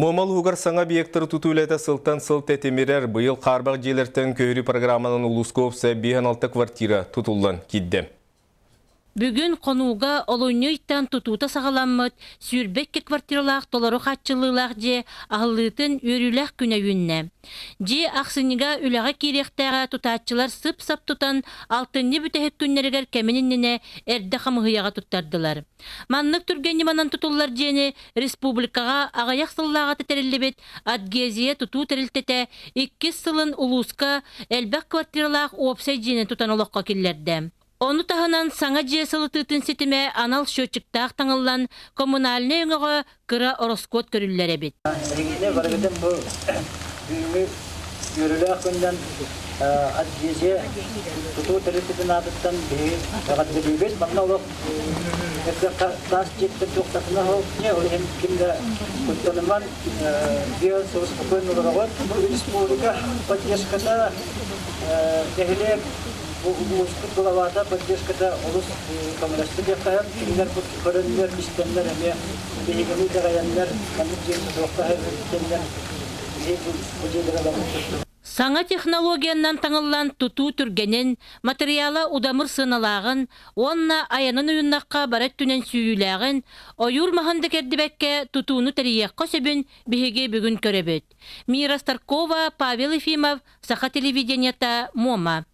Муома улууһугар саҥа объектары тутуу үлэтэ сылтан сыл тэтимирэр. Быйыл хаарбах дьиэлэртэн көһөрүү программанан улууска уопсайа 56 квартира тутуллан киирдэ. Бүгүн Хонууга олунньу ыйтан тутуута саҕаламмыт 22 квартиралаах толору хааччыллыылаах дьиэ аһыллыытын үөрүүлээх күнэ үүннэ. Дьиэ ахсынньыга үлэҕэ киириэхтээҕэ тутааччылар сып-сап тутан алтынньы бүтэһик күннэригэр кэмин иннинэ эрдэ хамыыһыйаҕа туттардылар. Маннык түргэн ньыманан тутуллар дьиэни республикаҕа аҕыйах сыллааҕыта тэриллибит Адгезия тутуу тэрилтэтэ иккис сылын улууска элбэх квартиралаах уопсай дьиэни тутан олоххо киллэрдэ. Ону таһынан саҥа дьиэ сылытыытын ситимэ анал счетчиктаах таҥыллан, коммунальнай өҥөҕө кыра ороскуот көрүллэр эбит. Эһигини барыгытын бу бүгүҥҥү үөрүүлээх күнүнэн адгезия тутуу тэрилтэтин аатыттан биһиги эҕэрдэлиибит. Манна олох эрдэххэ таас дьиэттэн туохтатына ол иһин ким да куттаныман биир сыл спокойно олороҕут. Бу республика поддержката нэһилиэк Бу улууспут главата поддержката олус көмөлөстө диэххэ сөп. Кинилэр бу көрөннөр, истэннэр эмиэ биһигини итэҕэйэннэр, маннык дьиэ тутуохха сөп биһиги бу дьиэлэри ылабыт. Саҥа технологиянан таҥыллан тутуу түргэнин, матырыйаала удамыр сыаналааҕын уонна айанын уйуннахха бары өттүнэн сүүйүүлээҕин, ойуур маһын да кэрдибэккэ тутууну тэрийиэххэ сөбүн биһиги бүгүн көрөбүт. Мира Старкова, Павел Ефимов, Саха телевидениета, Муома.